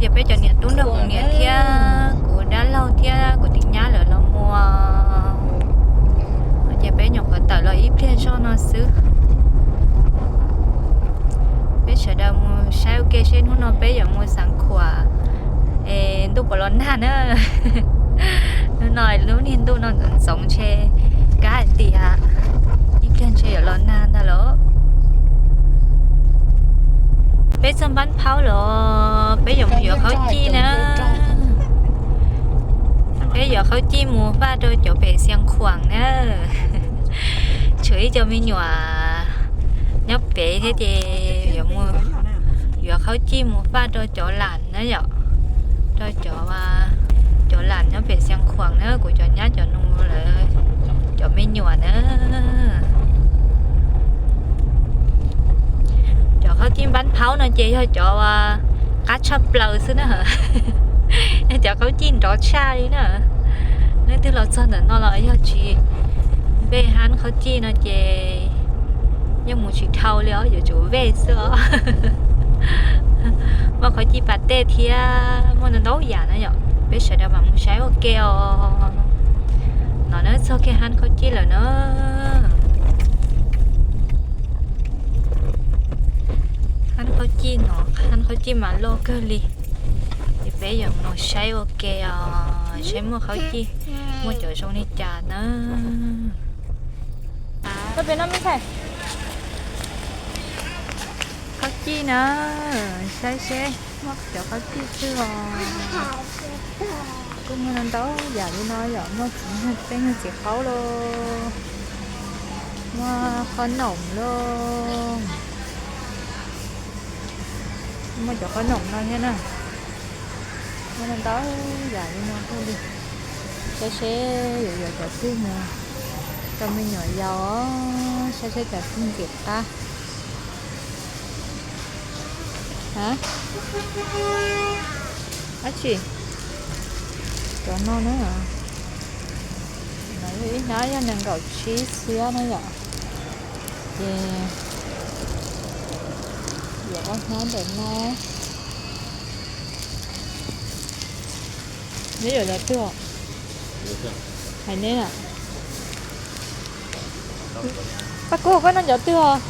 Ces peb cov niam tub nrog kuv niam thiab kuv dab laug thiab kuv tus nyab lawv los mus, ces peb nyuam qhuav tawm los ib pliag zog no xwb. Peb sawv daws mus saib ua ke seb hnub no peb yuav mus Xeev Khuam es ntuj puas los nag na. Hnub no lub niag ntuj no ntxoov ntxoov ntshe kab hais tias ib pliag ntshe yuav los nag ntag lauj. Peb txog Npab Phaub los peb yuav mus yuav qhaub cij na. Peb yuav qhaub cij mus faj rau cov pem Xeev Khuam na. Tshuav ib co me nyuam nyob pem thiab ces yuav mus yuav qhaub cij mus faj rau cov lam na yom, rau cov, cov lam nyob pem Xeev Khuam na, kuv cov nyab cov nus lawv cov me nyuam na. Cov qhaub cij Npab Phaub no ces yog cov qab tshaj plaws xwb na. Yog cov qhaub cij nrov tshaj li na. Leej twg los txog ntawm no los yog tsis npej hab qhaub cij no ces yeej mus tsis dhau li os, yuav tsum vej xwb os. Muaj qhaub cij pas tej thiab muaj ntau ntau yam na yom. Peb sawv daws mam mus saib ua ke os. No na txog kiag hab qhaub cij lawm na. Hab qhaub cij no, hab qhaub cij mas loj kawg li. Ces peb yuav mus saib ua ke os, saib muaj qhaub cij, muaj cov zoo li cas na. Qhaub cij na, saib seb muaj cov qhaub cij twg os. Kuj muaj ntau yam li no yom, muaj txiv, tej nyuag txiv qaub los, muaj qhob noom los, muaj cov qhob noom no thiab na. Muaj ntau yam li no kawg li. Saib seb yuav yuav cov twg mus rau me nyuam yaus, saib seb cov twg ntxim qab. Dab tsi? Cov no na. No yog ib hnab yog nees nkaum tsib xiab na yom. Ces yuav ob hnab ntawm no. Neb yuav cov twg os? Hais neb na. Paj Kub, koj noj cov twg os?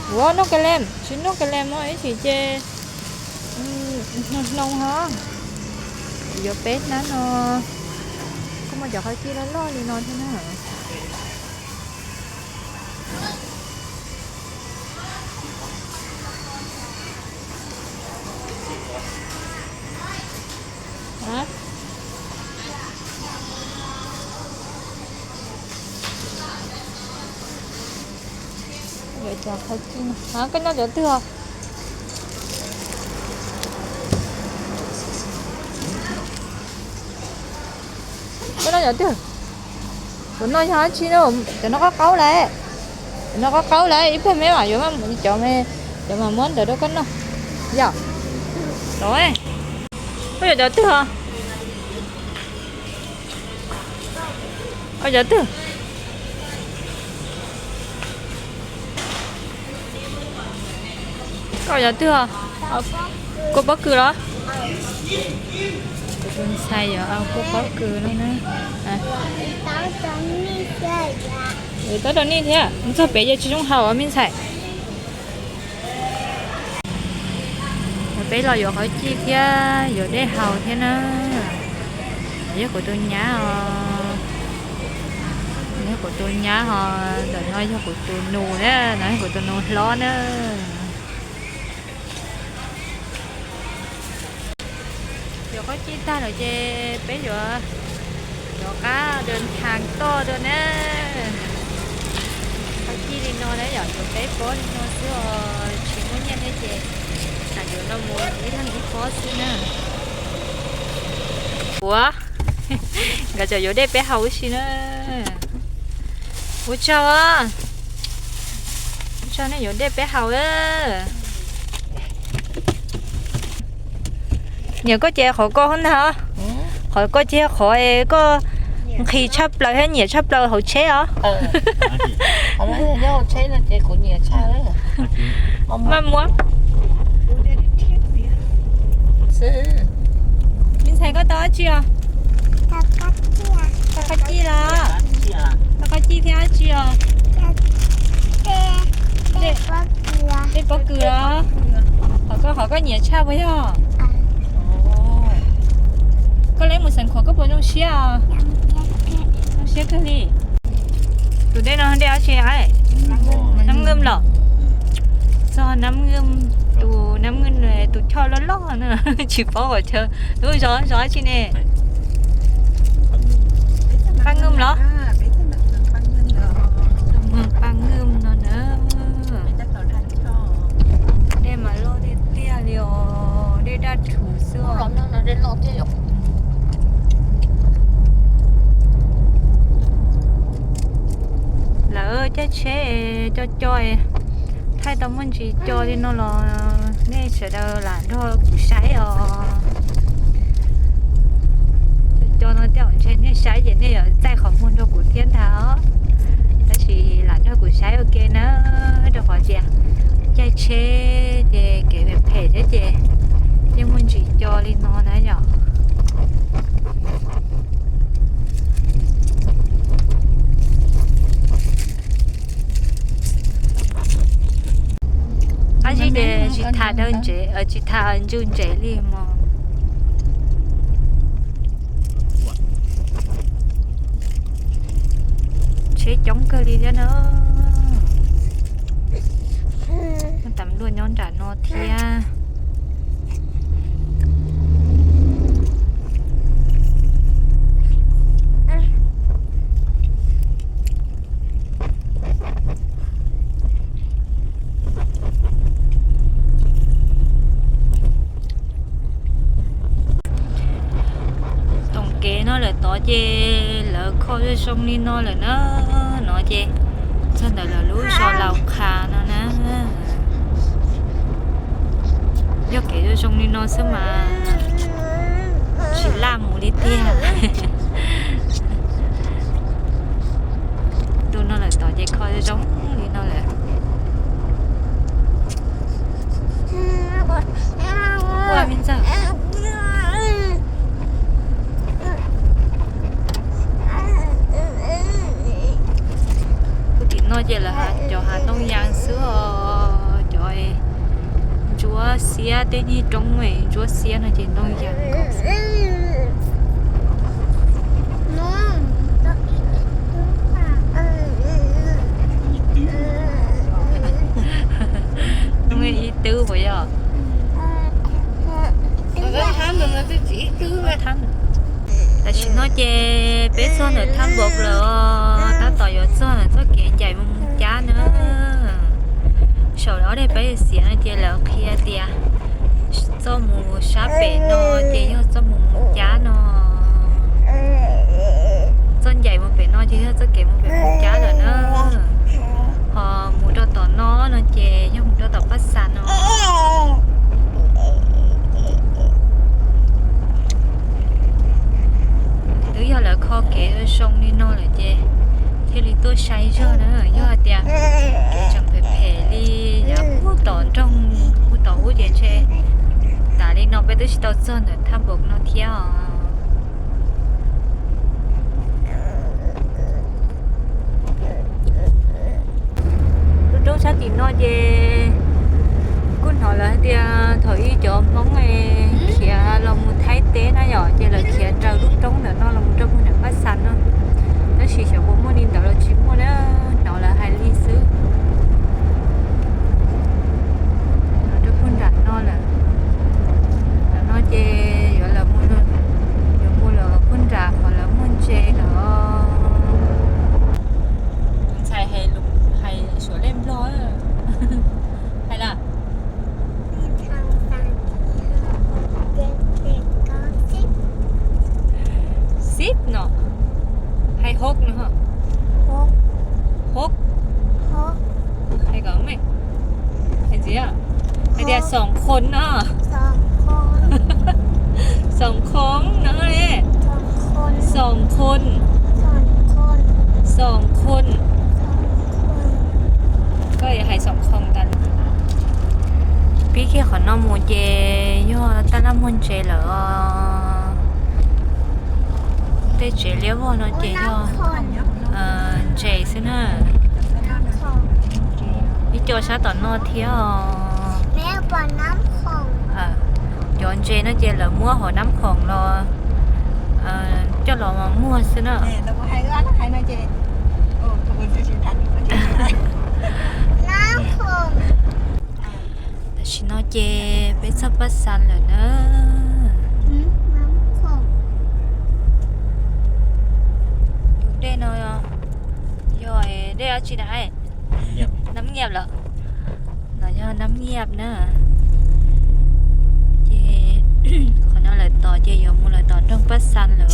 Ua noj ka lem, tsis noj ka lem os, ib chim ces hnoos hnoos ho. Yuav peb hnab no. Kuj muaj cov qhaub cij loj loj li no thiab na. Koj noj cov twg os? Koj noj cov twg? Kuv noj yog dab tsi na, cov no qaub qaub lawm. Cov no qaub qaub lawm, ib pliag me mam yuav, cov, cov mam muab ntawd rau koj noj. Yom. Koj yuav cov twg os? Koj cov twg? Koj cov twg os? Kua pob kws los? Kuv tus ntxhais yuav kua pob kws no na. Tab rau nej thiab, txog pem yog tsis zoo haus me ntxhais. Peb los yuav qhaub cij thiab yuav dej haus thiab na. Yog kuv tus nyab os, yog kuv tus nyab ho, ntawm no yog kuv tus nus na, no yog kuv tus nus hlob na. Yuav qhaub cij tag lawm ces peb yuav rov qab dawm thav toj dua na. Qhaub cij li no na yom, yuav peb pob li no xwb os, tsis muaj nyiaj thiab ces xam yuav no mus ib leeg ib pob xwb na. Ua, nkawd tseem yuav dej peb haus ua si na. Ua tsaug, ua tsaug nej yuav dej peb haus. Niam, koj ces qhov ko hov ntag, qhov ko ces qhov koj nqhis tshaj plaws thiab nyiam tshaj plaws hauv tsheb os. Maj muab. Me ntxhais, koj tau dab tsi os? Tau khob cij los? Tau khob cij thiab dab tsi os? Dej pob kws los? Hov koj, hov koj nyiam tshaj puas yog? Koj leb mus xeev khuam koj puas zoo siab os? Zoo siab kawg li. Tus dej no dej dab tsi? Nab Nwm los? Txog Nab Nwm, tus Nab Nwm tus choj loj loj na, tsis paub qhov chaw. Lub zos, zos dab tsi ne? Paj Nwm los? Paj Nwm no na. Dej mas loj tiag tiag li os, dej daj rhuv xwb os. Lawv caij tsheb co co, thaij tau muaj ntsis co li no los nej sawv daws lam nrog kuv saib os. Co co no tej zaum ntshe nej saib ces nej yuav txaij qhov muag nrog kuv thiab ntag os. Tab sis lam nrog kuv saib ua ke na, rau qhov tias caij tsheb ces kev phem phem thiab ces yeej muaj ntsis co li no na yom. Ab zib tias tsis tham dawb ntsev, tsis tham ntsuj ntsev li mog. Tsheb coob kawg li thiab na. Muaj tas luaj nyob nram no thiab. Toom kev no lawm tod ces lawv kho zoo zoo li no lawm na. No ces txog ntawm lawv lub zos Laus Qha no na. Yog kev zoo zoo li no xwb mas tsis laj mus li tiag. Ntu no lawm tod ces kho zoo zoo li no lawm. Ua me ntxawg. Puag tim no ces lawv cov hav ntoo yas xwb os, cov ntsuab xiab, tej niag roob ntsuab xiab no ces ntoo yas. Ib twb puas yog? Tam sim no ces peb txog ntawm Thaj Npaum lawm, tab tom yuav txog ntawm txoj kev ncaim mus Moos Cab na. Saum ob daim peb xiav no ces lawv qhia tias txoj mus sab pem no ces yog txoj mus Moos Cab no. Txoj ncaim mus pem no ces yog txoj kev mus pem Moos Cab lawm na. Ho mus rau tom no no ces yog mus rau tom Paj Xas no. Twb yog lawv kho kev zoo li no lawm ces thiaj li tuaj saib zog na. Yog hais tias kev tseem phem phem li yav puag tom nroog puag tom ub ces ntshe tas li no peb twb tsis tau txog ntawm Thaj Npaum no thiab os. Lub roob sab tim no ces kuj hnov lawv hais tias thaum ub cov Hmoob khiav los mus Thaib teb na yom, ces lawv khiav raws lub roob ntawm no los mus rau puag nram Paj Xas no. Tab sis xyov puas muaj li ntawd los tsis muaj na, hnov lawv hais li xwb. Los rau puag nram no lawm. Nram no ces yuav lawv mus, yuav mus lawm puag nram qhov lawv muag ntses lawm. Ntxhais hais suav lej Nplog, hais lawm. Xib no, hais hov no, hov, hais kom me, hais tias, hais tias xoom qhoo no, xoom qhoo no, xoom qhoo, xoom qhoo. Koj yuav hais xoom qhoo tas. Pib kiag qhov no mus ces Yog tab laj muag ntses lawm os. Tej tsev liab vog no ces yog ntses xwb na. Ib co sab tom no thiab os. Cov ntses no ces lawv muab hauv nab khoom los coj los muag xwb na. Tam sim no ces peb txog Paj Xas lawm na. Tus dej no yog dej dab tsi na? Nab Nyiaj lawm. No yog Nab Nyiaj na. Ces qhov no lawv tos ces yuav mus lawv tom nroog Paj Xas lawm.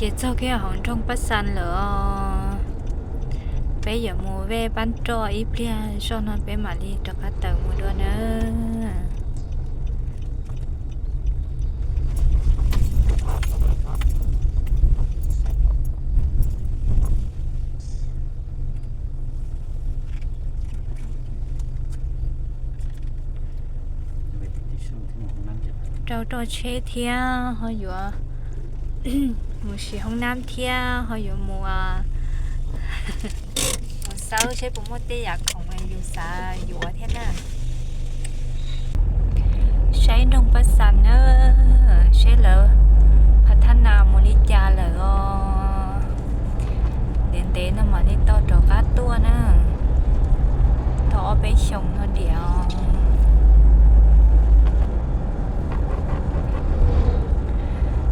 Ces txog kiag hauv nroog Paj Xas lawm os. Peb yuav mus vej pab roj ib pliag zoj no peb mam li rov qab tawm mus dua na. Rau roj tsheb thiab ho yuav mus siv hoob nab thiab ho yuav mus, mus xawb seb puas muaj tej yam khoom yus xav yuav thiab na. Saib nroog Paj Xas na, seb lawv phav thab nas mus li cas lawm os. Ntev ntev no mam li tau rov qab tuaj na. Tau ob peb xyoos no diam os.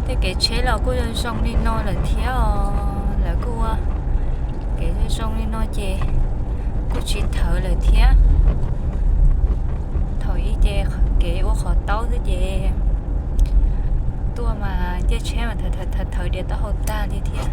Tej kev tsheb los kuj zoo zoo li no lawm thiab os. Lawv kuj ua kev zoo zoo li no ces kuj tsis thawv lawm thiab. Thaum ub ces kev ua qhov taub xwb ces tuaj mas caij tsheb mas thawv thawv diav taub hau tag li thiab.